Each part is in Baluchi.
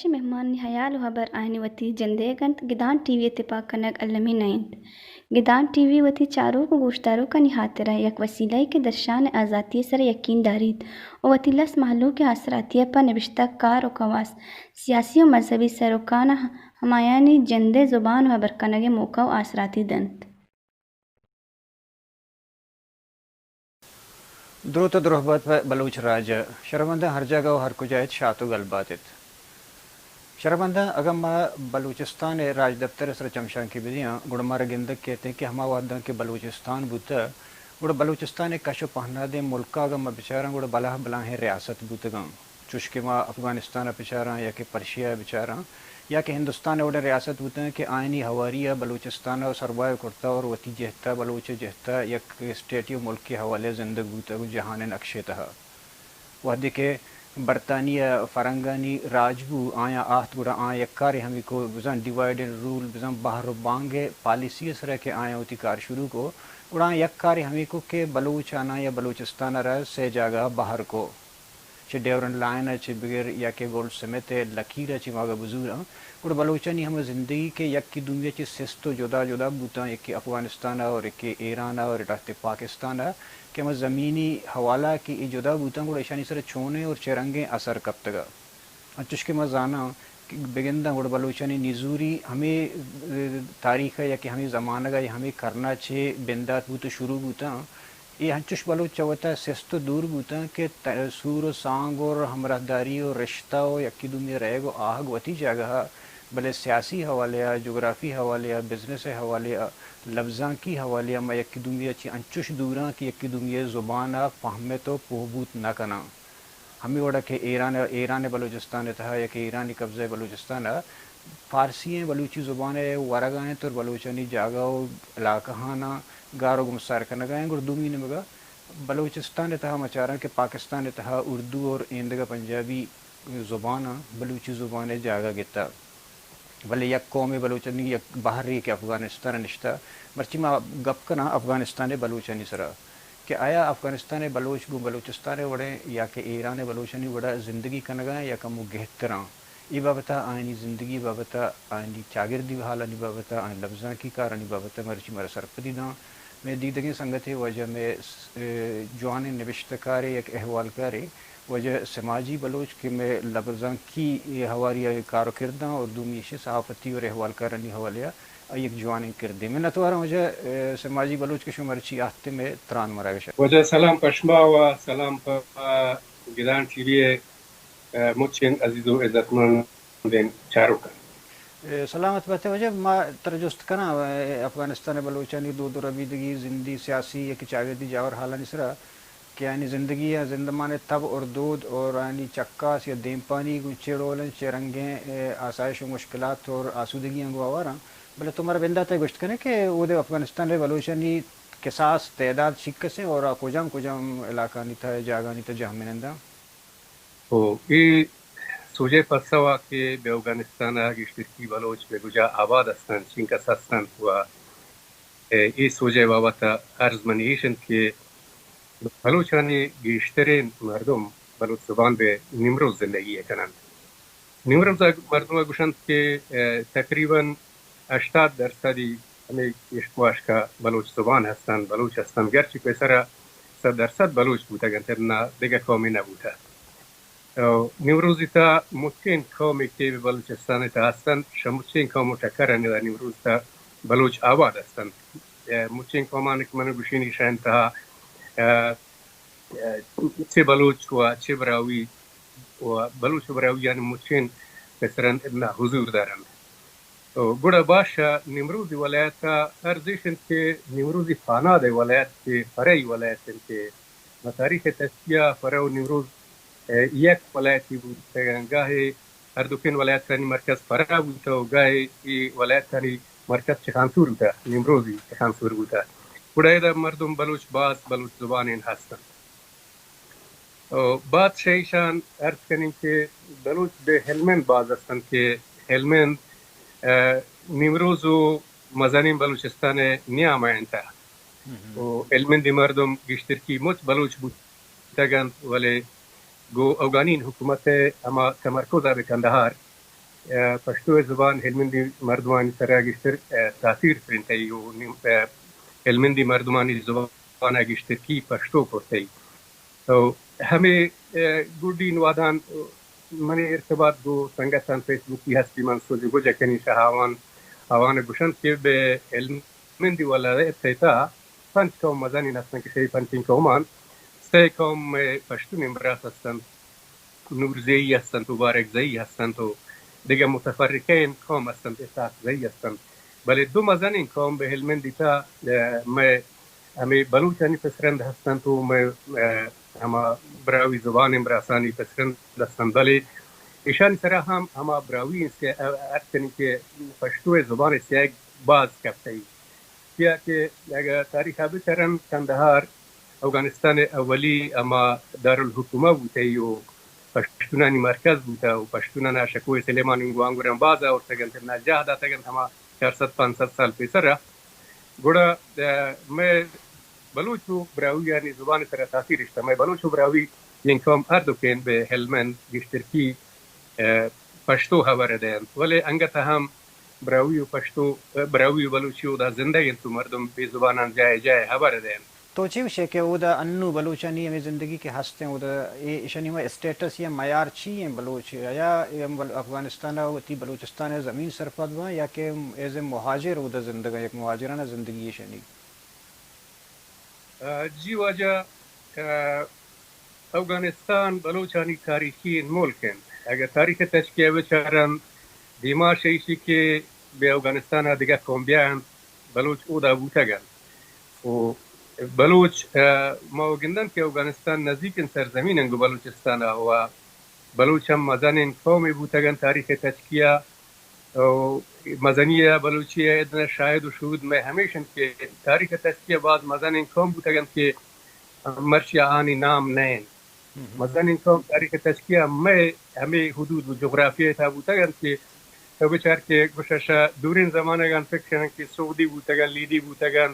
مہمانانی ہیال و ہبر آیانی وتی جندئیگ انت، گدان ٹی وی ء تپاک کنگ المی نہ انت۔ گدان ٹی وی وتی چاروک و گوشداروکانی ہاترا یک وسیلہ یے کہ درشان آزاتی ء سرا یقین داریت و وتی لس مہلوک ء آسراتی ء پہ نبشتہ کار و کواس، سیاسی و مذہبی سروکاناں ہمایانی جندئے زبان و ہبر کنگ ء موقع و آسراتی دنت۔ دروت ء درہبات پہ بلوچ راج ء۔ شرمنداں ہر جاگہ و ہر کجا ات، شات و گل بات ات۔ شرمنداں اگاں ما بلوچستان ء راجدپتر ء سرا چمشانکے بدیاں، گڑا مارا گندگ کیت کہ ہما وہداں کہ بلوچستان بوتہ، گڑا بلوچستان ء کش و پہنادیں ملکاں اگاں ما بچاراں، گڑا بلاہ بلاہیں ریاست بوتگاں۔ چوش کہ ما افغانستان ء بچاراں یا کہ پرشیا ء بچاراں، یا کہ ہندوستان ء وڑیں ریاست بوتگ کہ آیانی ہواری ء بلوچستان ء سرباہ کرتہ اور وتی جہت ء، بلوچ ء جہت ء یک اسٹیٹے و ملکے حوالے ء زندگ بوتگ و جہان ء نقشے تہا۔ وہدے کہ برطانیہ فرنگانی راج بو، آیاں آہت گڑا آیاں یک کارے ہمے کو، بزاں ڈیوائیڈ اینڈ رول، بزاں بہر و بانگ ء پالیسی ء سرا کہ آیاں وتی کار شروع کو، گڑا آیاں یک کارے ہمے کو کہ بلوچاناں یا بلوچستان ء را سئے جاگہ ء بہر کو۔ چہ ڈیورنڈ لائن ء چہ بگر یا کہ گولڈ سمتھ ء لکیر ء چہ ما اگاں بزوراں، گڑا بلوچانی ہما زندگی کہ یکے دومی ء چہ سست و جدا جدا بوتاں، یکے افغانستان ء اور یکے ایران ء اور اڈاتے پاکستان ء، کہ ہما زمینی حوالہ کہ اے جدا بوتاں، گڑا ایشانی سر ء چونیں اور چہ رنگیں اثر کپتگ ء۔ انچوش کہ ما زاناں کہ بگنداں گڑا بلوچانی نزوری ہمے، اه، تاریخ ء یا کہ ہمے زمانگ ء یا ہمے کرن ء چہ بندات بوت و شروع بوتاں۔ اے انچوش بلوچ چہ وتا سست و دور بوتاں کہ ت-، سور و سانگ و ہمراہداری و رشتہ و یکے دومی ء رہگ و آہگ وتی جاگہ ء، بلے سیاسی حوالے ء، جغرافی حوالے ء، بزنس ء حوالے ء، لبزانکی حوالے ء ما یکے دومی ء چہ انچوش دوراں کہ یکے دومی ء زبان ء پہمت و پوہ بوت نہ کناں۔ ہمے وڑا کہ ایران، ایران ء بلوچستان ء تہا یا کہ ایرانی قبضہ ء بلوچستان ء فارسی ء بلوچی زبان ء ورگ ء انت اور بلوچانی جاگہ و علاقہاناں گار و گمسار کنگ ء انت، گڑا دومی نیمگ ء بلوچستان ء تہا ما چاراں کہ پاکستان ء تہا اردو اور ایندگہ پنجابی زباناں بلوچی زبان ء جاگہ گتہ۔ بلے یک قومے بلوچانی یک بہرے کہ افغانستان ء نشتہ، مرچی ما گپ کناں افغانستان ء بلوچانی سرا کہ آیا افغانستان ء بلوچ گوں بلوچستان ء وڑیں یا کہ ایران ء بلوچانی وڑا زندگی کنگا یا کمو گہتراں؟ اے بابت ء آیانی زندگی بابت ء آیانی چاگردی حالانی بابت ء آیانی لبزانکی کارانی بابت ء مرچی مارا سرپدی داں۔ مئے دیدگیں سنگتے واجہ مئے س-، ء، جوانیں نبشتہ کارے، یک احوالکارے، واجہ سماجی بلوچ کہ مئے لبزانکی ہواری ء کار و کرداں اور دومی ایشی صحافتی اور احوالکارانی حوالے ء آئی یک جوانیں کردے۔ منتواراں واجہ، ء، سماجی بلوچ کہ شما مرچی آہتے مئے تران مراگش ء۔ واجہ سلام پہ شما و سلام پہ گدان ٹی وی ء، ء، مچین عزیز و عزتمندیں چاروکاں۔ اے، سلامت بات ئے واجہ، ما ترا جست کناں، اے، افغانستان ء بلوچانی دود و ربیدگی، زندی، سیاسی یا کہ چاگردی جاور حالانی سرا کہ آیانی زندگی ء زندمان ء تب اور دود اور آیانی چکاس یا دیمپانی گوں چے ڈول انت، چے رنگیں، اے، آسائش و مشکلات اور آسودگیاں گوں آواراں، بلے تو مارا بندات ء گوشت کنے کہ اود ء افغانستان ء بلوچانی کساس تعداد چیکسیں اور آ کجام کجام علاقہانی تہ جاگہانی تہ جہمننداں؟ او اے سوجے پسو ء کہ بہ اوگانستان ء گیشترکی بلوچ بہ کجا آباد ہستنت، چینکس ہستنت و اے سوجے بابت ء عرض منی ایش انت کہ بلوچانی گیشتریں مردم بلوچ زبان بہ نیمروز زندگی ء کننت۔ نیمروز ء مردم ء گوشنت کہ، ء، تقریباً ہشتاد درصدی ہمے اشک و اشکا بلوچ زبان ہستن، بلوچ ہستن، گرچہ پیسرا صد درصد بلوچ بوتگ انت، نہ دگہ قومے نہ بوتہ۔ ء، نیمروزی تہا مچیں قومے کہ بلوچستان تہا ہستن، شہ مچیں قوم و ٹکر انت، نیمروز تہا بلوچ آباد ہستن۔ ء، مچیں قومان کہ من گوشینی شہ انت تہا، ء، ء، چہ بلوچ و چہ براہوئی و بلوچ و براہوئی یعنی مچیں پیسرا حضور دارنت۔ و گڑا باش ء نیمروزی ولایت ء عرض ایش انت کہ نیمروزی پاناد ء ولایت کہ فرعی ولایت انت کہ بہ تاریخ تسکیہ فرع و نیمروز، ء، یک ولایتی بوتگ انت۔ گاہے ہر دوکین ولایتانی مرکز فرع بوتہ و گاہے اے ولایتانی مرکز چخانسور بوتہ، نیمروزی چخانسور بوتہ۔ گڑا ادا مردم بلوچ باز بلوچ زبانین ہست انت۔ و بات شہ ایشان عرض کنیں کہ بلوچ بہ ہلمند باز ہست انت کہ ہلمند، ء، نیمروز و مزنیں بلوچستان ء نیام ء انت۔ و ہلمندی مردم گیشترکی مچ بلوچ بوتگ انت، ولے گوں اوگانین حکومت ء ہما تمرکز ء بہ کندہار ء، پشتو ء زبان ہلمندی مردمانی سرا گیشتر، ء، تاثیر پرینتئی و نیم-، ء، ہلمندی مردمانی زبان ء گیشترکی پشتو کرتئی۔ تو ہمے، ء، گڈی نوادان منی ارتباط گوں سنگتان فیس بکی ہستی، من سوج گوج کنی شہ آوان، آوان گوشنت کہ بہ ہلمندی ولایت ء تہا پنچ قوم مزنین ہستن کہ شہ پنچین قومان سئے قوم مئے پشتونیں براس ہستن۔ نورزئی ہستنت و بارکزئی ہستنت و دگہ متفرقین قوم ہستنت، اسحاق زئی ہستنت۔ بلے دو مزنیں قوم بہ ہلمندی تہا، ء، مئے ہمے بلوچانی پسرند ہستنت و مئے، ء، ہما براہوئی زبانیں براسانی پسرند ہستنت، بلے ایشانی سرا ہم ہما براہوئی سیاہ اتکنی کہ پشتو ء زبان سیاہ باز کپتئی۔ چیا کہ اگہ تاریخ ء بچارن، کندہار اوگانستان ء اولی ہما دارالحکومہ بوتئی و پشتونانی مرکز بوتہ و پشتونانا شکوہ سلیمان انگو آنگوراں باز آورتگ انت، ناجاہ داتگ انت ہما چار سد پانچ سد سال پیسرا۔ گڑا، ء، مئے بلوچ و براہوئیانی زبان سرا تاثیر اشتہ۔ مئے بلوچ و براہوئی این قوم ہر دو کین بہ ہلمند گیشترکی، ء، پشتو ہبر دینت، ولے انگت ہم براہوئی و پشتو، ء، براہوئی و بلوچی اودا زندگ انت و مردم بے زبانان جاہ جاہ ہبر دینت۔ تو چی گوشے کہ اودا انو بلوچانی ہمے زندگی کہ ہستیں اودا اے ایشانی ہما اسٹیٹس یا معیار چی ہیں بلوچ یا اے ہم بل-، افغانستان ء وتی بلوچستان ء زمین سرپد باں یا کہ ایز اے مہاجر اودا زندگ ہیں، یک مہاجرانہ زندگی ایشانی؟ ء، جی واجہ، ء، اوگانستان بلوچانی تاریخی ملک انت۔ اگہ تاریخ تچکی ء بچارن، دیما شہ ایشی کہ بہ اوگانستان ء دگہ قوم بیا انت، بلوچ اودا بوتگ انت۔ و بلوچ، ء، ما و گندن کہ اوگانستان نزیکیں سرزمین انت گوں بلوچستان ء و بلوچ ہم مزنیں قومے بوتگ انت تاریخ تچکی ء۔ و مزنی ء بلوچی ء ادنا شاہد و شہود مئے ہمیش انت کہ تاریخ تچکی ء باز مزنیں قوم بوتگ انت کہ مرچی آنی نام نہ انت۔ مزنیں قوم تاریخ تچکی ء مئے ہمے حدود و جغرافیہ ء تہا بوتگ انت کہ تو بچار کہ گوشش دوریں زمانگان فکر کنن کہ سعودی بوتگن، لیدی بوتگن،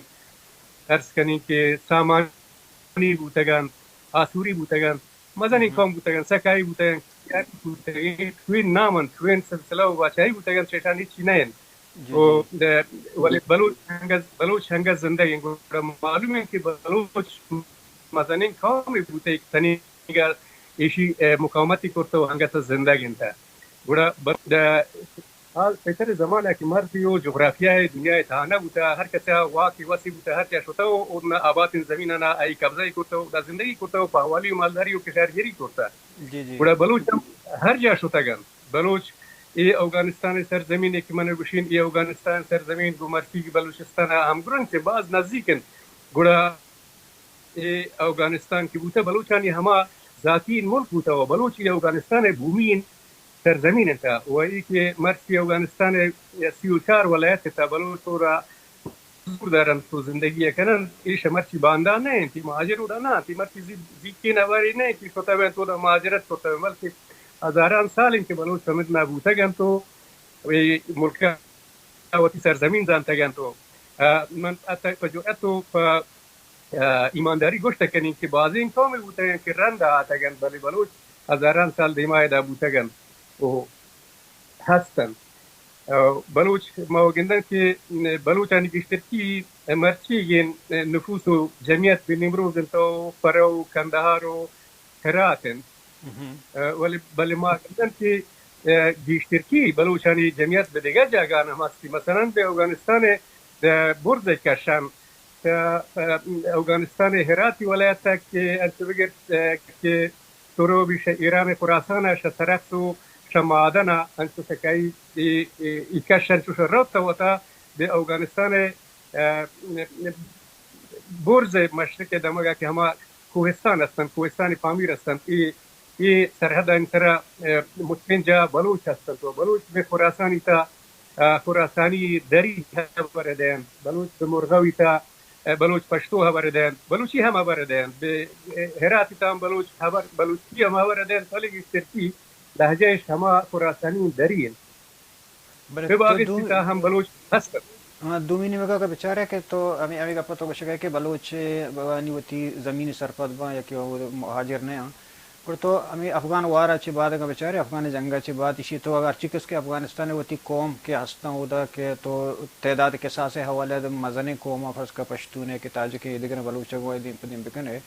عرض کنیں کہ سامانی بوتگن، آسوری بوتگن، مزنیں قوم بوتگن، سکائی بوتگن، کیاری بوتگن، چوین نام انت، چوین سلسلہ و بادشاہی بوتگن، چیشان ہچی نہ انت۔ جی، و جی۔ د-، ولے بلوچ ہنگز، بلوچ ہنگز زندگ انت۔ گڑا معلوم انت کہ بلوچ مزنیں قومے بوتگ کہ تنیگا ایشی، ء، مقاومتی کرتہ و انگت زندگ انت۔ گڑا ب-، د-، آ پیسر زمانہ کہ مردی و جغرافیہ دنیا تہا نہ بوتہ، ہر کسا واک وسی بوتہ، ہر جا شتہ و اونا آباتیں زمینانا آئی قبضہ کرتہ و دا زندگی کرتہ و پہوالی و مالداری و کشارگیری کرتہ۔ جی، جی۔ گڑا بلوچ ہم ہر جا شتگ انت۔ بلوچ اے اوگانستان سرزمین کہ من گوشین، اے اوگانستان سرزمین گوں مرچی بلوچستان ہمگرنچ بہ باز نزیک انت۔ گڑا اے اوگانستان کہ بوتہ بلوچانی ہما ذاتی ملک بوتہ و بلوچ اے اوگانستان بومی سرزمین انت و اے کہ مرچی اوگانستان سی و چار ولایت انت بلوچ تورا حضور دارنت و زندگی کننت، ایش مرچی باندا نہ انت، مہاجر اودا نہ انت، مرچی زی-، زیکین ہواری نہ انت کہ شتہ بنت اودا مہاجرت کرتہ بنت، بلکہ ہزاران سال انت کہ بلوچ سمجھ نہ بوتگ انت و اے ملک وتی سرزمین زانتگ انت و، ء، من حتی پہ جرأت و پہ، ء، ایمانداری گوشت کنیں کہ بازیں قومے بوتگ انت کہ رند آتگ انت، بلے بلوچ ہزاران سال دیما ادا بوتگ انت و ہست انت۔ ء، بلوچ ما گندن کہ بلوچانی گیشترکی مرچیگیں نفوس و جمعیت بہ نیمروز انت و پرو، کندہار و ہرات انت۔ ء، ولے، بلے ما گندن کہ، ء، گیشترکی بلوچانی جمعیت بہ دگہ جاگہان ہم ہستی۔ مثلاً بہ اوگانستان ء، ء، برز ء کشان، ء، ء، اوگانستان ء ہراتی ولایت ء کہ انچو بگر، ء، کہ تروبی شہ ایران ء خراسان ء شہ سرخس و شہ معدن ء انچو سکائی ای، ای، ای کش انچو شہ روت وتا بہ اوگانستان ء، ء، برز ء مشرق ء دمگ ء کہ ہما کوہستان ہستنت، کوہستان پامیر ہستنت، اے، اے سرحدانی سرا، ء، مچیں جاہ بلوچ ہستنت و بلوچ بہ خراسانی تا، ء، خراسانی دری ہبر دینت، بلوچ بہ مرغوی تا، ء، بلوچ پشتو ہبر دینت، بلوچی ہم ہبر دینت، بہ، ء، ہراتی تا ہم بلوچ ہبر، بلوچی ہم ہبر دینت، بلے گیشترکی لہجہ اش ہما خراسانی دری انت۔ بلے بہ تو باویستی دومی، تا ہم بلوچ ہست انت۔ ہاں، دومی نیمگا کہ بچارے کہ تو ہمے، ہمے گپا تو گوشگئے کہ بلوچ بوانی وتی زمین سرپد باں یا کہ وہ مہاجر نہ آں۔ گڑا تو ہمے افغان وار ءَ چہ بعد اگاں بچارے، افغان جنگ ءَ چہ بعد ایشی تو اگر ہرچی کس کہ افغانستان ءَ وتی قوم کہ ہستاں اودا کہ تو تعداد کساس ءِ حوالہ ءَ مزنیں قوم ءَ فرض کن پشتون ءَ کہ تاجک ءَ دگراں بلوچ ءَ گوں دیم پہ دیم بکن ئے،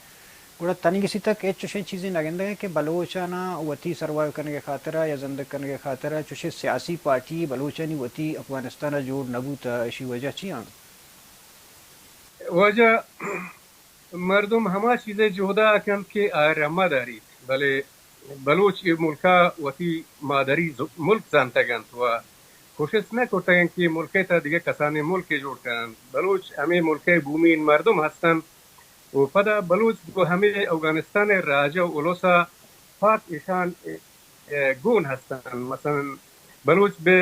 گڑا تنیگسی تک ہچ چوشیں چیزے نہ گندگ کہ بلوچاناں وتی سروائیو کنگ ءِ خاطر ءَ یا زندگ کنگ ءِ خاطر ءَ چوشیں سیاسی پارٹی بلوچانی وتی افغانستان ءَ جوڑ نہ بوتہ، ایشی وجہ چی انت؟ وجہ مردم ہما چیزے جہدا کنت کہ آئرا مہ داریت، بلے بلوچ اے ملکا وتی مادری ز-، ملک زانتگ انت و کوشست نہ کرتگ انت کہ ملکے تا دگہ کسانیں ملکے جوڑ کننت۔ بلوچ ہمے ملکے بومین مردم ہستنت و پدا بلوچ گوں ہمے اوگانستان راجہ و السا پاک ایشان ءَ گون ہستن۔ مثلاً بلوچ بہ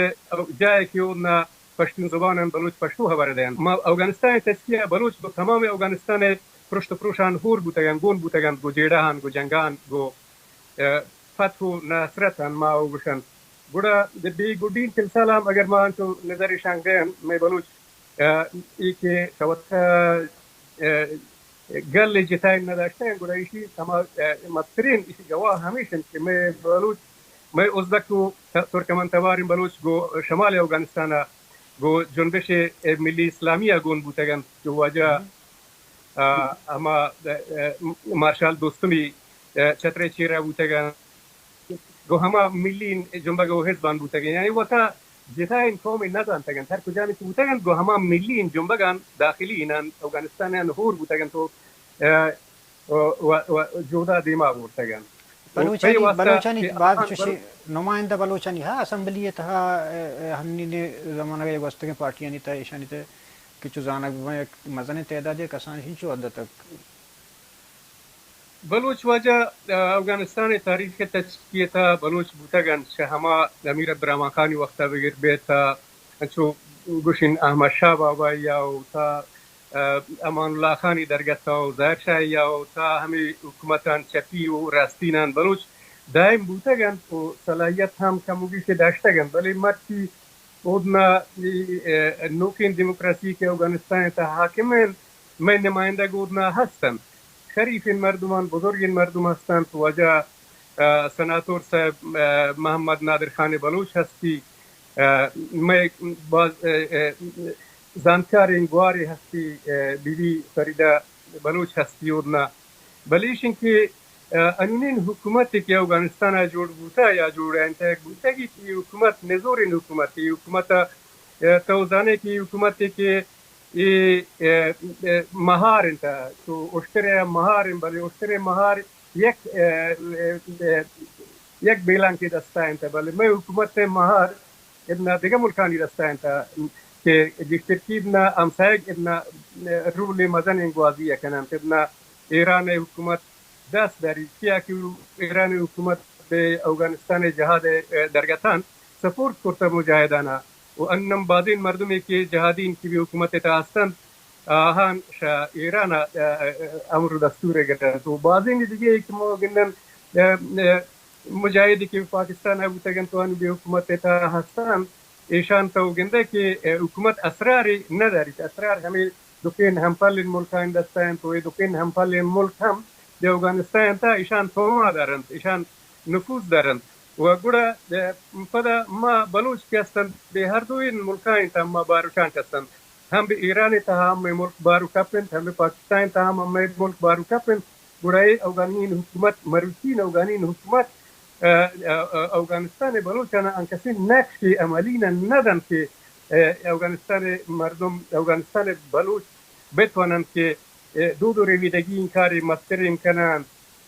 جاہے کہ اونا پشتون زبان انت، بلوچ پشتو ہبر دینت۔ ما اوگانستان تچکی ءَ بلوچ گوں تمام اوگانستان پرشت و پروشان ہور بوتگن، گون بوتگن، گوں جیڑہان، گوں جنگان، گوں، اه، فتح و نصرت ان ما او گوشن۔ گڑا بے گڈین تمثال ہم اگر ما انچو نظر ایشان دین، مئے بلوچ اه، ای کہ شوت، اه، اه، گل جتائیں نداشتہ انت، گڑا ایشی ہما، اه، مسترین ایشی گواہ ہمیش انت کہ مئے بلوچ، مئے ازبک و ت-، ترکمن تباریں بلوچ گوں شمال اوگانستان ءَ گوں جنبش ملی اسلامی ءَ گون بوتگ انت، گوں واجہ، اه، ہما، اه، مارشال دوستمی، اه، چھترے چیرا بوتگ انت۔ گوں ہما ملی جنبگ و حزبان بوتگ انت، یعنی وتا جتائیں قومے نہ زانتگ انت، ہر کجامی کہ بوتگ انت، گوں ہما ملی جنبگان داخلی انان اوگانستان ان ہور بوتگ انت و، اه، و، و، و جہدا دیما برتگ انت۔ و بلوچانی، پہ واسطہ بلوچانی کہ بعد آہان چوشی بل- نمائندہ بلوچانی ہا اسمبلی تہا، اه، اه، ہمنی نے زمانگ ءَ گوستگیں پارٹیانی تہا، ایشانی تہا کہ چو زانگ ببن یک مزنیں تعدادے کسان انچو حد تک بلوچ واجہ، اه، اوگانستان ءِ تاریخ ءِ تچکی ءِ تہا بلوچ بوتگ انت، چہ ہما امیر عبدالرحمن خان ءِ وقت ءَ بگر بہ تا انچو گوشین احمد شاہ بابا یا و تا، اه، امان اللہ خان ءِ درگت ءَ و ظاہر شاہ یا و تا ہمے حکومتان چپی و راستینان بلوچ دائم بوتگ انت و صلاحیت ہم کم و گیش داشتگ انت، بلے مرچی اودنا، اه، نوکیں دیموکراسی کہ اوگانستان ءِ تہا حاکم انت، مئے نمائندگ اودنا ہست انت۔ شریفیں مردمان، بزرگیں مردم ہست انت، واجہ، اه، سناتور صاحب، اه، محمد نادر خان بلوچ ہستی، اه، مئے باز، اه، اه، زانتکاریں گوارے ہستی، اه، بی بی فریدہ بلوچ ہستی اودنا۔ بلے ایش انت کہ، اه، انونیں حکومتے کہ اوگانستان ءَ جوڑ بوتہ یا جوڑ انت بوتگی، اے حکومت نزوریں حکومتے، اے حکومت ءَ، اه، تو زانے کہ اے حکومتے کہ اے، اه، اه، مہار انت، تو اشترے مہار انت، بلے اشترے مہار یک، اه، اه، اه، یک بیلانکے دستا انت، بلے مئے حکومت ءِ مہار ادنا دگہ ملکانی دستا انت کہ گیشترکی ادنا ہمسایگ ادنا رولے مزنیں گوازی ءَ کننت۔ ادنا ایران ءِ حکومت دست داری، چیا کہ ایران ءِ حکومت بہ اوگانستان ءِ جہاد ءِ درگتان سپورٹ کرتہ مجاہدان ءَ و انم بازیں مردمے کہ جہادی انقلابی حکومت ءِ تہا ہستنت، آہان شہ ایران ءَ، اه، امر و دستور ءَ گرنت و بازیں دگہ کہ ما گندن، اه، اه، مجاہد کہ پاکستان ءَ بوتگ انت و انو بہ حکومت ءِ تہا ہست انت، ایشان تو گندئے کہ، اه، حکومت اسرارے نہ داریت۔ اسرار ہمے دکین ہمپلیں ملکانی دستا انت و اے دکین ہمپلیں ملک ہم بہ اوگانستان ءِ تہا ایشان توما دارنت، ایشان نفوذ دارنت و گڑا، اه، پدا ما بلوچ کہ ہست انت، بہ ہر دوئیں ملکانی تہا ما بارو چانٹ ہست انت۔ ہم بہ ایران ءِ تہا ہم مئے ملک بارو کپ انت، ہم بہ پاکستان ءِ تہا ہم مئے ملک بارو کپ انت۔ گڑا اے اوگانین حکومت، مروچین اوگانین حکومت، اه، اه، اه، اوگانستان ءِ بلوچان ءَ انکسیں نقشے عملی نہ، نہ دنت کہ، اه، اوگانستان ءِ مردم، اوگانستان ءِ بلوچ بتواننت کہ، اه، دود و ربیدگی این کارے مسترین کننت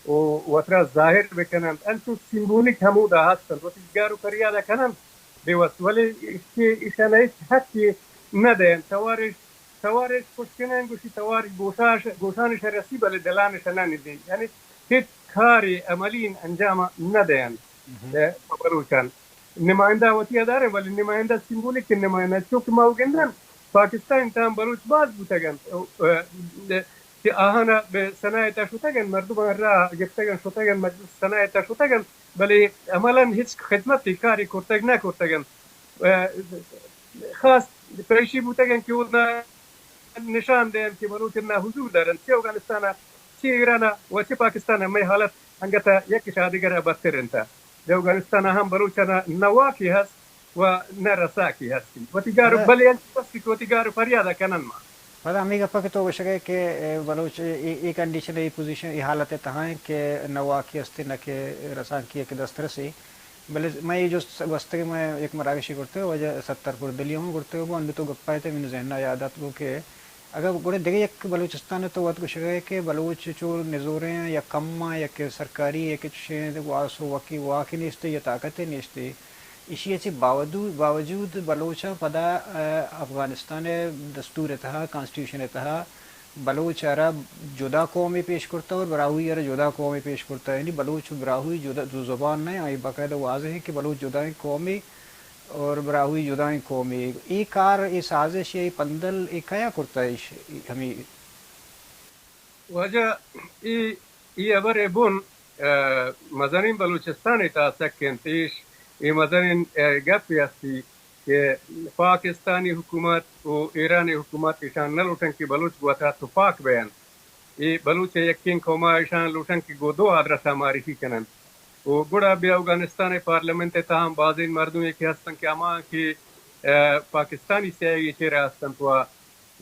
و وترا ظاہر بکننت۔ انچو سمبولک ہمودا ہست انت، وتی گار و پریادا کننت بے وس، ولے کہ ایشان ءَ ہچ حقے نہ دئینت۔ توار اش، توار اش پشکنن گوشی، توار گوشاش، گوشانش رسی، بلے دلانش نہ ندی۔ یعنی ہچ کارے عملی انجام نہ دئینت۔ اه، بلوچان نمائندہ وتی ءَ داریں، بلے نمائندہ سمبولک نمائندہ، چونکہ ما گندن پاکستان ءِ تہا بلوچ باز بوتگ انت، اه، کہ آہان ءَ بہ سنا ءِ تہا شتگ انت، مردماں راہ گپتگ انت، شتگ انت، مجلس سنا ءِ تہا شتگ انت، بلے عملاً ہچ خدمت کارے کرتگ نہ کرتگ انت۔ اه، خاص پریشی بوتگ انت کہ اودا نشان دئینت کہ بلوچ نا حضور دارنت، چہ اوگانستان ءَ، چہ ایران ءَ و چہ پاکستان ءَ مئے حالت انگت یک شادگر بدتر انت. دے اوگانستان ہم بلوچان نہ واکی ہست و نہ رساکی ہستی. وتی گار بلے انت بس کہ وتی گار فریاد کنن ما. پدا ہمے گپ کہ تو گوشگ ئے کہ، اے، بلوچ اے، اے کنڈیشن، اے پوزیشن، اے حالت تہا ہیں کہ نہ واکی ہستی نہ کہ رسانکی کہ دست رسی. بلے من اے جست گوستگیں، من یک مراگشے کرتگ، واجہ ستار پور دلی ہم کرتگ، گوں انو تو گپا ات، من ذہنا یاد آتکو کہ اگاں گڑا دگہ یک بلوچستان تو وت گوشگ ئے کہ بلوچ چو نزوریں یا کم آں یا کہ سرکاری یا کہ چشیں واس و وکی واک نیست یا طاقت نیست، ایشی چہ باوجود، باوجود بلوچاں پدا، ا، افغانستان دستور تہا، کانسٹیٹیوشن تہا بلوچ ء را جدا قومے پیش کرتہ اور براہوئی ء را جدا قومے پیش کرتہ. یعنی بلوچ و براہوئی جدا، دو زبان نہ، آئی باقاعدہ واضح ہے کہ بلوچ جدائیں قومے اور براہوئی جدائیں قومے. اے کار، اے سازش، اے پندل، اے کیا کرتہ؟ اش ہمیں واجہ، اے، اے ہبر ء بن، ا، مزنیں بلوچستان ء تہا سک انت. ایش، اے مزنیں، ا، گپے ہستی کہ پاکستانی حکومت و ایرانی حکومت ایشان نہ لوٹن کہ بلوچ گوں وتا تپاک بینت. اے بلوچ ء یکیں قوم ء ایشان لوٹن کہ گوں دو آدرس ء معرفی کنن. و گڑا بے اوگانستان ء پارلیمنٹ ء تہا ہم بازیں مردمے کہ ہستن کہ ہما کہ، ا، پاکستانی سیاہی ء چیرا ہستن تو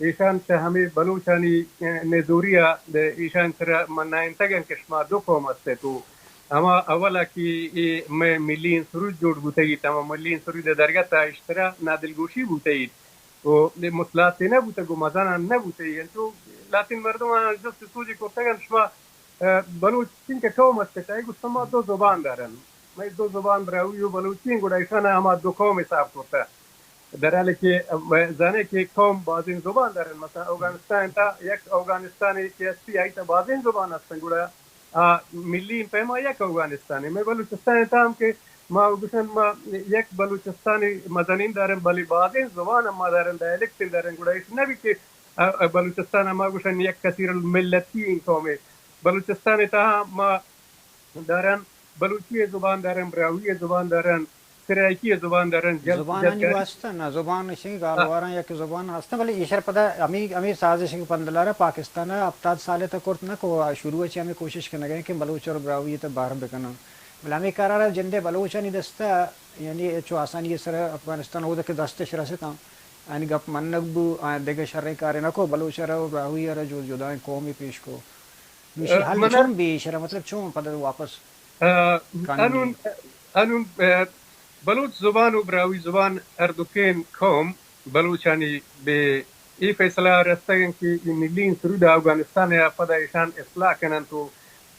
ایشان چہ ہمے بلوچانی، ا، نزوری ء ایشان سرا منائینتگ انت کہ شما دو قوم است ات و ہما اول ء کہ اے مئے ملی سرود جوڑ بوتگیت، ہما ملی سرود ء درگت ء اشترا نادلگوشی بوتگیت و اے مسلات نہ بوتگ و مزنان نہ بوتگیت. انچو لاتین مردم جست سوجی کرتگ انت، شما، ا، بلوچ چنکہ قوم است ات؟ اے گوشت، ما دو زبان دارن، مئے دو زبان براہوئی و بلوچی انت، گڑا ایشان ہما دو قوم حساب کرتہ. در حالی کہ، ام، زانے کہ قوم بازیں زبان دارن، مثلا اوگانستان تا یک اوگانستانی کہ ہستی، آئی تا بازیں زبان ہستن، گڑا آ ملی پیما یک اوگانستان. مئے بلوچستان تا ہم کہ ما گوشن ما یک بلوچستانی مزنین دارن، بلے بازیں زبان ہم ما دارن، ڈائلیکٹ دارن، گڑا ایش نہ بی کہ، ا، ا، بلوچستان ما گوشن یک کثیر الملتی قومے. بلوچستان تا ما دارن، بلوچی ء زبان دارن، براہوئی ء زبان دارن، سرائیکی ء زبان دارن، جل-، زبانانی جلکاری واسطہ نہ، زبان ایشی گالواراں یک زبان ہستن، بلے ایشر پدا ہمیں، ہمیں سازش کہ پندلارا پاکستان ء ہفتاد سال ء تک کرت نہ کو، شروع ء چہ ہمیں کوشش کنگ ء کہ بلوچ اور براہوئی ء تہ باہر بکنن. بلے ہمیں کارا را جندے بلوچانی دستا، یعنی چو آسانی ء سر افغانستان ہود کہ دستش رستاں، آنی گپ منگ بو، آ دگہ شریں کارے نہ کو، بلوچ ء را و براہوئی ء را جو جدائیں قومے پیش کو. نوشی حل من چون بی ایشرا، مطلب چون پدا واپس ا، قانونی؟ انون، انون، ا، بلوچ زبان و براہوئی زبان ہر دوکین قوم بلوچانی بے اے فیصلہ رستگ انت کہ اے ملی سرود اوگانستان ء پدا ایشان اصلاح کننت و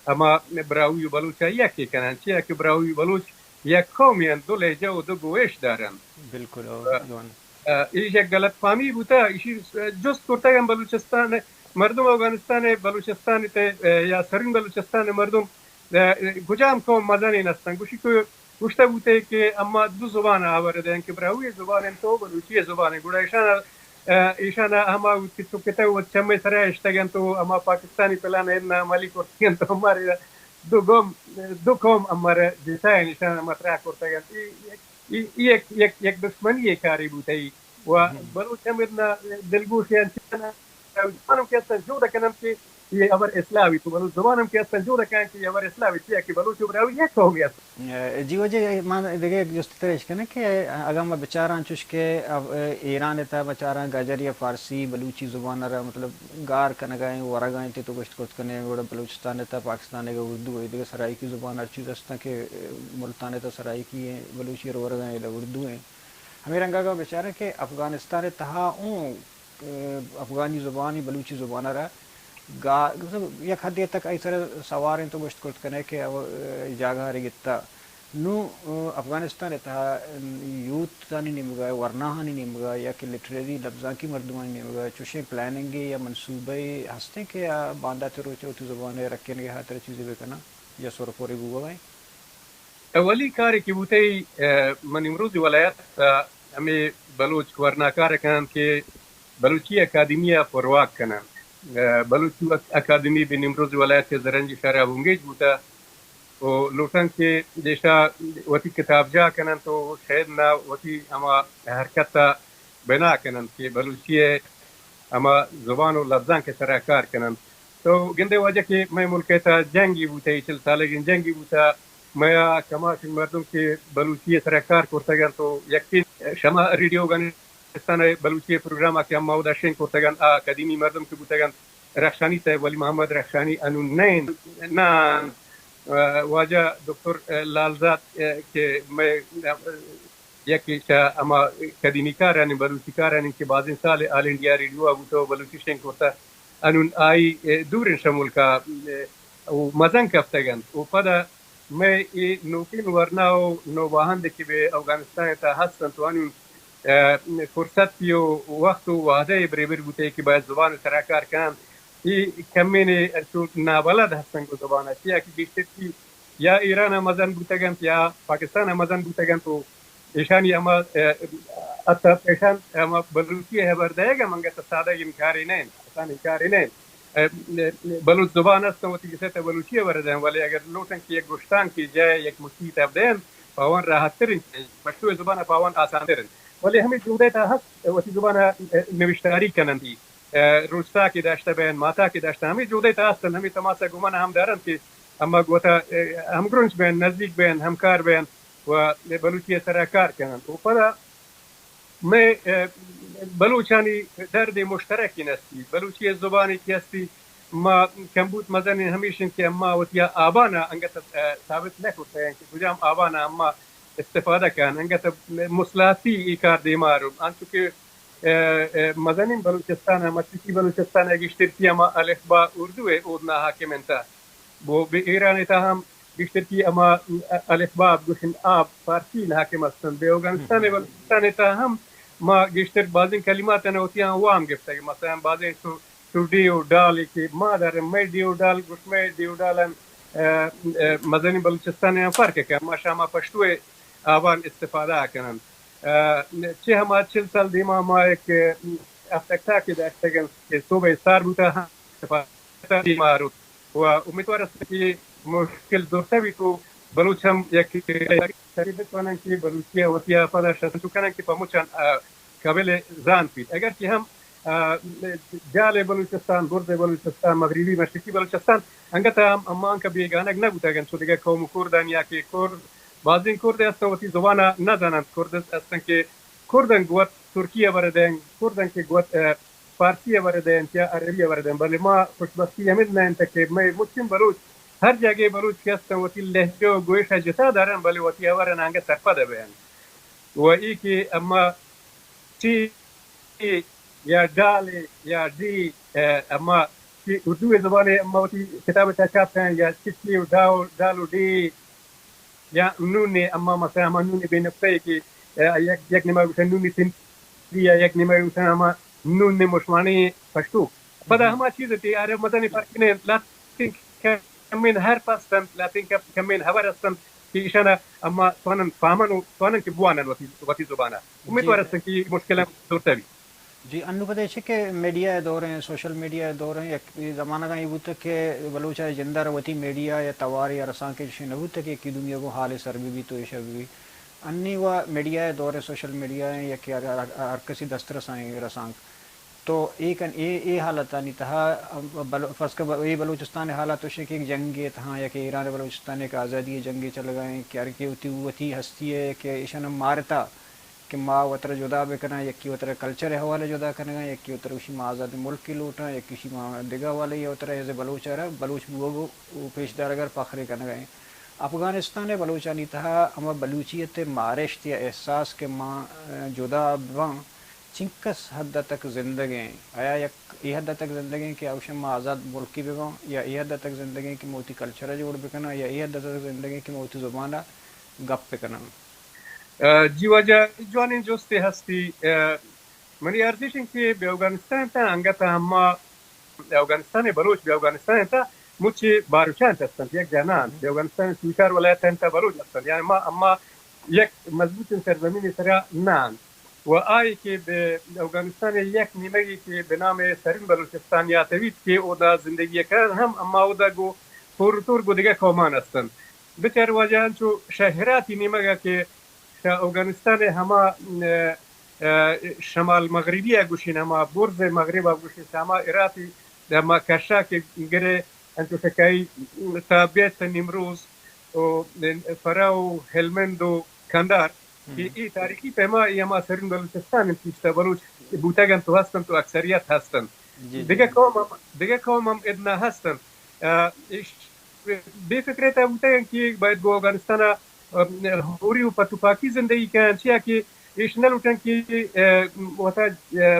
ہما براہوئی و بلوچ ء یکے کننت، چیا کہ براہوئی و بلوچ یک قومے انت، دو لہجہ و دو گوئش دارنت. بالکل، او ا، جوان. ا، ایش یک غلط فہمی بوتہ، ایشی جست کرتگ ہم بلوچستان ء مردم، اوگانستان ء بلوچستان ء تہ، ا، یا سرین بلوچستان ء مردم، ا، کجام قوم مزنین ہستن؟ گوشی کہ گوشتہ بوتے کہ اما دو زبان ء ہبر دیں کہ براہوئی زبان انت و بلوچی زبان انت. گڑا ایشان ء، ا، ایشان ء ہما وت کہ چکتہ وت چمے سرا اشتگ انت و ہما پاکستانی پلان ء عملی کرتگ انت و مارے دو قوم، دو قوم ہمارا جتائیں، ایشان مطرح کرتگ انت. ای، ای، ای یک، یک، یک دشمنی ء کارے بوتئی و بلوچ ہم ادنا دلگوش انت، زبان ہم کہ استن جوڑ کنن کہ یہ ہبر اصلاح بیت، بلوچ زبان ہم کہ استن جوڑ کنن کہ یہ ہبر اصلاح بیت، چیا کہ بلوچ و براہوئی یک قومی است. جی واجہ، من دگہ یک جست تر اش کناں کہ اگاں ما بچاراں چوش کہ اب، ایران ء تہ بچاراں گجر یا فارسی بلوچی زبان ء را مطلب گار کنگا ایں، ورگا ایں، تے تو گوشت کت کنے، گڑا بلوچستان ء تہ پاکستان ء اردو ء، دگہ سرائیکی زبان ہر چیز ہستاں کہ ملتان ء تہ سرائیکی ایں، بلوچی ء ورگا ایں، اردو ایں. ہمے رنگا اگاں بچاراں کہ افغانستان ء تہا اوں، افغانی زبان، بلوچی زبان ء را گا-، مطلب یک حدے تک آئی سر سوار انت و گوشت کرت کنے کہ او، اے، جاگہ ء گتا. نوں، افغانستان ء تہا یوتھانی نیمگا، ورناہانی نیمگا یا کہ لٹریری لبزانکی مردمانی نیمگا چوشیں پلاننگے یا منصوبہ ہستیں کہ آ باندات روچ ء وتی زبان ء رکینگ ء ہاتر چیزے بکناں یا سرپورے بوگا ایں؟ اولی کارے کہ بوتئی، ء، من نیمروز ولایت ء ہمے بلوچ ورناکار ء کنن کہ بلوچی اکادمی ء پرواک کنن. ء، بلوچی اکادمی بہ نیمروز ولایت ء زرنجی شہر ء بنگیج بوتہ و لوٹن کہ دیشا وتی کتابجاہ کنن تو شاید نہ وتی ہما حرکت ء بنا کنن کہ بلوچی ء ہما زبان و لبزانک ء سرا کار کنن. تو گندے واجہ کہ مئے ملک ءِ تہا جنگی بوتہ، اے چل سالگیں جنگی بوتہ، مئے کماشیں مردم کہ بلوچی ءِ سرا کار کرتگ انت، تو یکیں شما ریڈیو اوگانستان ءِ بلوچی ءِ پروگرام ءَ کہ اما اودا شنگ کرتگ انت، آ قدیمی مردم کہ بوتگ انت، رخشانی صاحب، ولی محمد رخشانی انون نہ انت، نہ انت، واجہ دکتر لالزاد کہ مئے یکے چہ ہما قدیمی کارانی، بلوچی کارانی کہ بازیں سال آل انڈیا ریڈیو ءَ بوتہ و بلوچی شنگ کرتہ، انون آئی دور انت شہ ملک ءَ و مزن کپتگ انت و پدا مئے اے نوکیں ورنا و نوباہند کہ بہ اوگانستان ءِ تہا ہست انت و انون، ء، فرصت و وقت و وعدہ ءِ بریبر بوتہ کہ باید زبان ءِ سرا کار کننت، اے کمین انچو نابلد ہستن گوں زبان ءَ، چیا کہ گیشتر چی یا ایران ءَ مزن بوتگ انت یا پاکستان ءَ مزن بوتگ انت و ایشانی ہما، ء، حتی ایشان ہما بلوچی ءِ ہبر دئیگ ہم انگت سادگیں کارے نہ انت، آسانیں کارے نہ انت۔ ء، بلوچ زبان است، وتی کسے ءَ بلوچی ءَ ہبر دئین، ولی اگر لوٹن کہ یک گشتانکے جاہ یک مشتی ءَ دئین، پہ آوان راحت تر انت، پشتو ءِ زبان ءَ پہ آوان آسان تر انت۔ ولی ہمے جہد ءِ تہا ہست، وتی زبان ءَ نوشتاری کننت۔ ء، روچتاکے داشتہ بین، ماتاکے داشتہ، ہمے جہد ءِ تہا ہستن، ہمے تماس ءَ گوں من ہم دارنت کہ اما گوں وتا، ء، ہمگرنچ بین، نزیک بین، ہمکار بین و بلوچی ءِ سرا کار کننت۔ و پدا مئے، ء، بلوچانی درد مشترک ہستی، بلوچی ءِ زبانے کہ ہستی، ما کمبوت مزنیں ہمیش انت کہ اما وتی آبان ءَ انگت، ء، ثابت نہ کرتگ انت کہ کجام آبان ءَ اما استفادہ کن، انگت مصلحتی اے کار دیما رو۔ انچو کہ ء، ء، مزنیں بلوچستان ء، مشرقی بلوچستان ء گیشتر چی ہما الف با اردو ء اودنا حاکم انت۔ بو بہ ایران ء تہا ہم گیشتر چی ہما الف با گوشن آب فارسی حاکم ہستن۔ بہ اوگانستان ء بلوچستان ء تہا ہم ما گیشتر بازیں کلمات ء وتی آں وام گپتگ۔ مثلاً بازیں سو، سوڈی و ڈال کہ ما در مئے ڈی و ڈال گوش مئے ڈی و ڈال ان، ء، ء، مزنیں بلوچستان ء فرق کہ ما شاما پشتو ء آوان استفادہ کنن۔ ء، چہ ہما چل سال دیما ما یک، ء، ہفتگ تاکے داشتگ انت کہ صوبہ استار بوتہ ہم سفارت دیما روت و امیدوار است کہ مشکل زرتہ بیت و بلوچ ہم یک بتوانن کہ بلوچی ء وتی ء پدا شتو کنن کہ پہ مچان، ء، قابل زانت بیت۔ اگر کہ ہم، ء، جال بلوچستان، برز بلوچستان، مغربی مشرقی بلوچستان انگت ہم ہما انکہ بیگانگ نہ بوتگ انت چو دگہ قوم و کردان یا کہ کرد بازیں کرد ہستن وتی زبان ء نہ زاننت۔ کرد ہستن کہ کردن گوت ترکی ء بر دیں، کردن کہ گوت، ء، فارسی ء بر دیں یا عربی ء بر دیں، بلے ما خوشبختی ہمد نہ انت کہ مئے مچیں بلوچ ہر جاگہ بلوچ کہ ہستن وتی لہجہ و گوئش ء جتا دارن، بلے وتی ہبر ء نانگہ سرپد ء بین۔ و ای کہ اما چی یا ڈال یا ڈی، ء، اما چی اردو زبان ء اما وتی کتاب ء چاپ کن یا چی چی و ڈال، ڈال و ڈی یا نون ء اما مثلاً ہما نون بے نقطہ ء کہ، ء، یک، یک نیمہ گوشن نون سندھی یا یک نیمہ گوشن ہما نون مشمانی پشتو۔ پدا ہما چیز تی آرے مزنی فرق نے لاتین کمین حرف ہستن، لاتین کم-، کمین ہبر ہستن کہ ایشانا اما توانن فہمن و توانن کہ بوانن وتی، وتی زبانا۔ امیدوار ہستن کہ مشکل ہم زورتہ بی۔ جی، انو پدا چہ کہ میڈیا ء دور ہیں، سوشل میڈیا ء دور ہیں، یک زمانہ کا یہ بوتا کہ بلوچ ء جندر وتی میڈیا یا توار یا رسانکے چشیں نہ بوتا کہ یکی دومی گوں حال سر بی بی تو ایشا بی بی۔ انی و میڈیا ء دور ہیں، سوشل میڈیا ہیں، یک ہر، ہر، ہر کسی دسترس ہیں رسانک۔ تو اے کن، اے، اے حالتانی تہا، ام، بلو-، فرض کر ب-، اے بلوچستان ء حالات وش کہ ایک جنگ ء تہا یا کہ ایران ء بلوچستان ء ایک آزادی ء جنگ ء چلگا ہیں کہ ہر کہ وتی، وتی ہستی ء کہ ایشان مارتا کہ ما وترا جدا بکناں، یکی وترا کلچر ء حوالہ جدا کنگا، یکی وترا وشی ما آزاد ملک ء لوٹاں، یکی وشی ما دگہ حوالہ ء وترا ایز اے بلوچ ء را بلوچ بوگ و پیش دارگ ء فخر کنگا ہیں۔ افغانستان ء بلوچانی تہا ہما بلوچیت ء مارشت یا احساس کہ ما، ء، جدا باں، چنکس حد تک زندگ ہیں؟ آیا یک اے حد تک زندگ ہیں کہ اوشن ما آزاد ملکی بباں، یا اے حد تک زندگ ہیں کہ ما وتی کلچر ء جوڑ بکناں، یا اے حد تک زندگ ہیں کہ ما وتی زبان ء گپ بکناں؟ ء، جی واجہ، جوانیں جستے ہستی۔ ء، منی ارزش انت کہ بہ اوگانستان تاں انگت ہما اوگانستان ء بلوچ بہ اوگانستان ء تاں مچ باروچان ہستنت، یک جاہ نہ انت۔ بہ اوگانستان ء سی و چار ولایت ء تاں بلوچ ہستنت، یعنی ما، اما یک مضبوطیں سرزمین سرا نہ انت۔ و آئی کہ بہ اوگانستان ء یک نیمگی کہ بہ نام سرین بلوچستان یات بیت کہ اودا زندگی کنن ہم، اما اودا گو پورتور گو دگہ قومان ہستنت۔ بچار واجہ انچو شہ ہراتی نیمگا کہ شہ اوگانستان ء ہما، ء، ء، شمال مغربی ء گوشین، ہما برز مغرب ء گوشین، شہ ہما ہراتی ما کشا کہ گرے انچو شکائی تا بیت نیمروز و فرا و ہلمند و کندار کہ اے تاریخی پیما اے ہما سرین بلوچستان انت، پیشتا بلوچ بوتگ انت و ہست انت و اکثریت ہست انت۔ دگہ قوم ہم، دگہ قوم ہم ادنا ہست انت۔ آ، اش بے فکرے تا بوتگ انت کہ باید گو افغانستان ء، آ، ہوری و پتوپاکی زندگی کن، چیا کہ ایش نہ لوٹن کہ، آ، وتا، آ،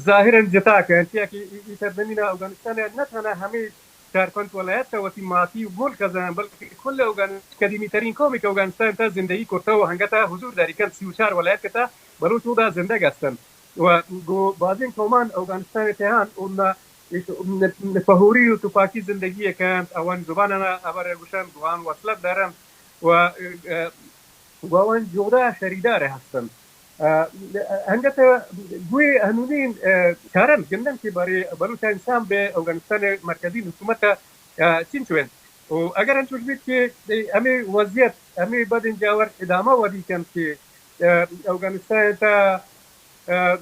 ظاہرا جتا کن، چیا کہ ای، ای سرزمین افغانستان نہ تھنا ہمیں چار پنچ ولایت تا وتی ماتی ملک زان، بلکہ کل افغان، قدیمی ترین قومی کہ افغانستان تا زندگی کرتا و ہنگتا حضور داری کن، سی و چار ولایت کتا بلوچ اودا زندگ ہستن۔ و گو بازیں قومان افغانستان تہان اونا ایش پہوری و توپاکی زندگی ء کنت، آوان زبان انا ہبر ء گوشنت، گوان وصلت دارنت و، ء، گوان جودا شریدار ہستنت۔ ء، انگت گوئے ہنونین، ء، چارن گندن کہ بارے بلوچ انسان بہ افغانستان مرکزی حکومت ء، ء، چنچو انت۔ و اگر انچوش بیت کہ ہمیں وضعیت، ہمیں بد انجاور ادامہ ودی کنت کہ، ء، افغانستان تا ء،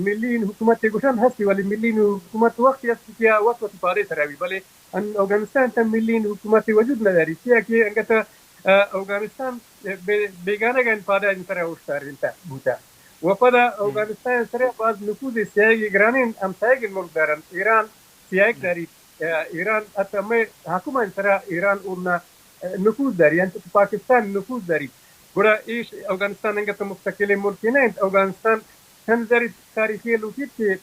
ملین حکومت گوشن ہستی، ولی ملین حکومت وقتی است کہ آ وقت وتی پادے سرا بی، بلے ان افغانستان تا ملین حکومت وجود نداری، چیا کہ انگت، ء، افغانستان بے-، بیگانہ گن پادا ان سرا اوشتار انت بوتا۔ و پدا افغانستان سرا باز نفوذ سیاگ گرانین ہم سیاگ ملک دارن، ایران سیاگ داری، ء، ایران حتی مئے حاکمان سرا ایران اونا، ء، نفوذ داری، انچو کہ پاکستان نفوذ داری۔ گڑا ایش افغانستان انگت مستقل ملک نہ انت۔ افغانستان چند زری تاریخی لوٹیت کہ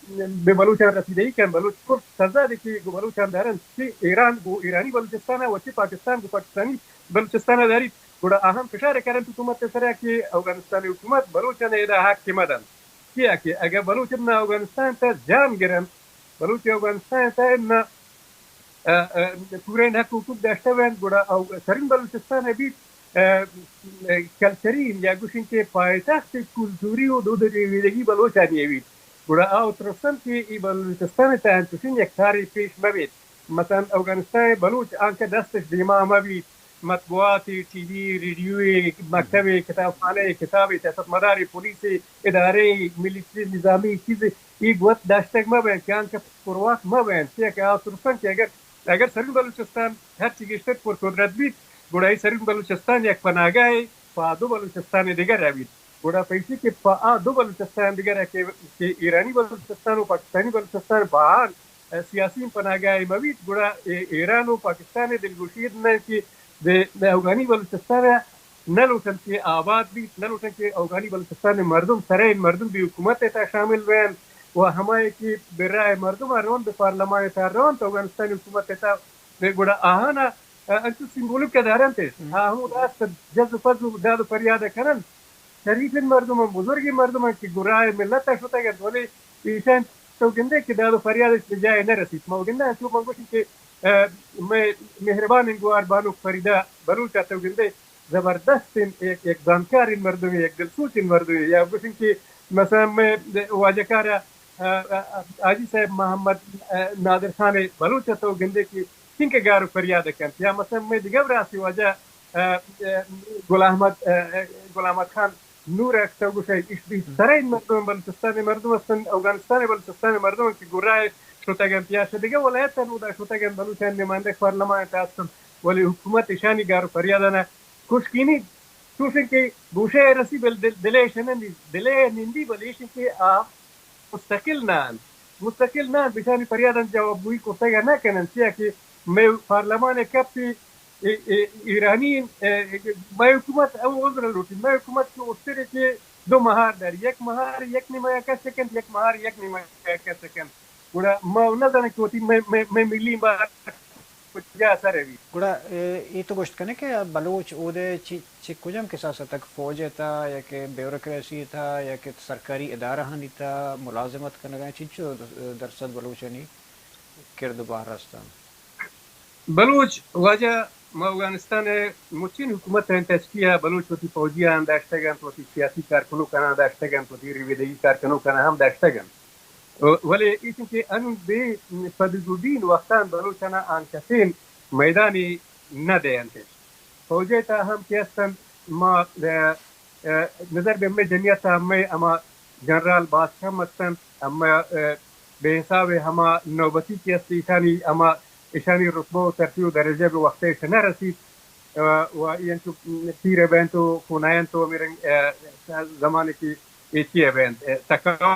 بہ بلوچان رسیدگی کن، بلوچ کل سزا دے کہ گو بلوچان دارن، چہ ایران گو ایرانی بلوچستان و چہ پاکستان گو پاکستانی بلوچستان داریت۔ گڑا آہم فشار کرنت حکومت سرا کہ افغانستان حکومت بلوچان ادا حق کہ مدن۔ چیا کہ اگر بلوچ نا افغانستان تا جان گرن، بلوچ افغانستان تا نا ء، ء، پوریں حق حقوق داشتہ بنت، گڑا او سرین بلوچستان ء بیت، ء، ء، کلچری یا گوشیں کہ پایتخت کلتوری و دود و ربیدگی بلوچانی ء بیت۔ گڑا آ ترسنت کہ ای بلوچستان ء تہ انچوشیں یک کارے پیش مہ بیت۔ مثلاً افغانستان ء بلوچ آنکہ دستش دیما مہ بیت، مطبوعات، ٹی وی، ریڈیو، مکتب، کتاب خانہ، کتاب، سیاست مدار، پولیس، ادارے، ملٹری، نظامی چیز ای گوت داشتگ مہ بنت کہ آنکہ پرواک مہ بنت، چیا کہ آ ترسنت کہ اگر، اگر سرین بلوچستان ہرچی گیشتر پر قدرت بیت، گڑا ای سرین بلوچستان یک پناہگاہے پہ آ دو بلوچستان دگر ء بیت۔ گڑا پہ ایشی کہ پہ آ دو بلوچستان دگر ء کہ، کہ ایرانی بلوچستان و پاکستانی بلوچستان پہ آہان سیاسی پناہگاہے مہ بیت، گڑا اے ایران و پاکستان دلگوشی نہ انت کہ بہ، بہ افغانی بلوچستان نہ لوٹنت کہ آباد بیت، نہ لوٹنت کہ اوگانی بلوچستان ء مردم، سرین مردم بہ حکومت ء تہا شامل بنت و ہمائی کہ بہ رائے مردم ء رونت، بہ پارلمان ء تہا رونت، اوگانستانی حکومت ء تہا، گڑا آہان ء انچو سمبولک ء دارنت اش۔ آ ہمودا است جز و پز و داد و فریاد ء کننت۔ شریفیں مردم انت، بزرگیں مردم انت کہ گرائے ملت ء شتگ انت، ولے ایشاں تو گندے کہ داد و فریاد اش بہ جاہ ء نہ رسیت۔ ما گنداں انچو من گوشیں کہ، ء، مئے مہربانیں گوار بانک فریدہ بلوچ ء تو گندے زبردستیں یک، یک زانتکاریں مردمے، یک دلسوچیں مردمے، یا گوشیں کہ مثلاً مئے واجہ کار ء، ء، ء، حاجی صاحب محمد، ء، نادر خان بلوچ ء تو گندے کہ چنکہ گار و فریاد کنت، یا مثلاً مئے دگہ براسی واجہ، ء، ء، گل احمد، ء، ء، گل احمد خان نور ء تو گوشئے ایش بہترین مردم بلوچستان مردم استن، اوگانستان بلوچستان مردم کہ گرائے شتگ انت یا شہ دگہ ولایت ء اودا شتگ انت، بلوچانی نمائندگ پارلمان ء تہ است انت، ولے حکومت اشانی گار و فریادانا کشکینی، چوشیں کہ گوشے ء رسی بل دل، دل ء شہ نندی، دل ء نندی، بلے ایش کہ آ مستقل نہ انت، مستقل نہ انت، اشانی فریاداں جوابگوئی کرتگ ء نہ کن انت، چیا کہ مئے پارلمان ء کپی اے، اے، ایرانی، اے، مئے حکومت او عذر لوٹی، مئے حکومت کہ اشترے کہ دو مہار داری، یک مہار یک نیمہ ء کش کنت، یک مہار یک نیمہ ء کش کنت۔ گڑا ما نہ زانیں کہ وتی مئے، مئے، مئے ملی بار کجا سر بیت۔ گڑا، اے، اے تو گوشت کنے کہ بلوچ اودے چی، چی کجام کساس ء تک فوج ء تھا یا کہ بیوروکریسی ء تھا یا کہ سرکاری ادارہانی تھا ملازمت کنگا، چنچو درصد بلوچانی کرد و بہر استان؟ بلوچ واجہ ما اوگانستان ء مچین حکومت انت، ایس پی ء بلوچ وتی فوجیاں داشتگ انت، وتی سیاسی کارکنوکاں داشتگ انت، وتی ریویدگی کارکنوکاں ہم داشتگ انت۔ ولے ایش کہ انوں بے پدگوبین وقتان بلوچانا آنکسین میدانی نہ دے انت۔ فوجے تا ہم کہ استن ما، ء، ء، نظر بہ مئے جمعیت ء مئے ہما جنرال باسک ہم استن، ہما، ء، بے حساب ہما نوبتی کہ است ایشانی ہما ایشانی رتبہ و ترتیب و درجہ بہ وقت ایش نہ رسیت، ء، و اینچو پیر بینت و خونائنت و ہمے رنگ، ء، زمانے کہ ایشی بینت، ء، تکاؤ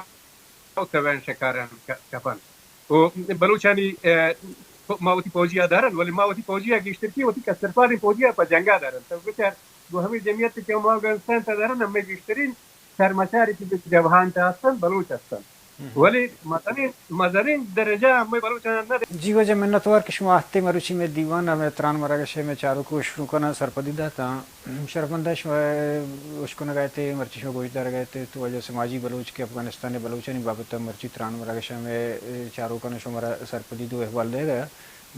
تبین شکاران ک-، کپن۔ و بلوچانی، ء، ما وتی پوجی ء دارن، ولی ما وتی پوجی ء گیشتر کی وتی کسترپادیں پوجی ء پہ جنگ ء دارن۔ تو بچار گوں ہمے جمعیت کہ ما افغانستان ء دارن، ہمے گیشترین سرمچاری کہ جبہان تہ ہستن، بلوچ ہستن۔ ولی مزنیں، مزنیں درجہ ہمے بلوچان نہ دے۔ جی واجہ منتوار کہ شما اہتے مروچی مئے دیوان ء مئے تران مراگش ء مئے چاروک ء شنوکاناں سرپدی داتاں۔ شرفمنداں شما اشکنگ ء ات، مرچی شما گوشدارگ ء ات، تو واجہ سماجی بلوچ کہ افغانستان ء بلوچانی بابت ء مرچی تران مراگش ء مئے چاروکاناں شمارا سرپدی دو احوال دئیگ ء۔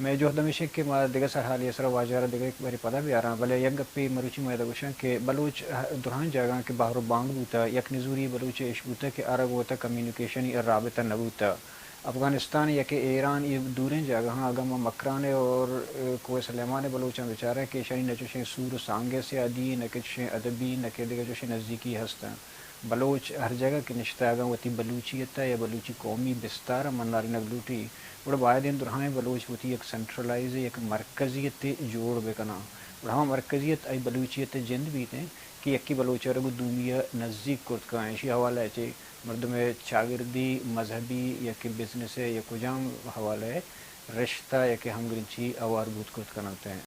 مئے جہد ہمیش انت کہ ما دگہ سرحالے ء سرا واجہ ء را دگہ یک برے پدا بیاراں، بلے یک گپے مروچی ما ادا گوشاں کہ بلوچ درہائیں جاگہاں کہ بہر و بانگ بوتہ، یک نزوری بلوچ ء اش بوتہ کہ آ را گوں وتا کمیونیکیشنی ء رابطہ نہ بوتہ۔ افغانستان یا کہ ایران، اے دوریں جاگہاں، اگاں ما مکران ء اور، ء، کوہ سلیمان ء بلوچاں بچاریں کہ ایشانی نہ چوشیں سور و سانگ ء سیادی، نہ کہ چوشیں ادبی، نہ کہ دگہ چوشیں نزیکی ہست انت۔ بلوچ ہر جاگہ کہ نشتہ اگاں وتی بلوچیت ء یا بلوچی قومی بستار ء منارینگ لوٹی، گڑا باید انت درہائیں بلوچ وتی یک سنٹرلائز، یک مرکزیتے جوڑ بہ کناں۔ گڑا ہما مرکزیت آئی بلوچیت ء جند بیت انت کہ یکے بلوچ ء را گوں دومی ء نزیک کرت کن۔ ایشی حوالہ ء چہ مردم ء چاگردی، مذہبی یا کہ بزنس ء یا کجام حوالہ ء رشتہ یا کہ ہمگرنچی ہوار بوت کرت کننت انت۔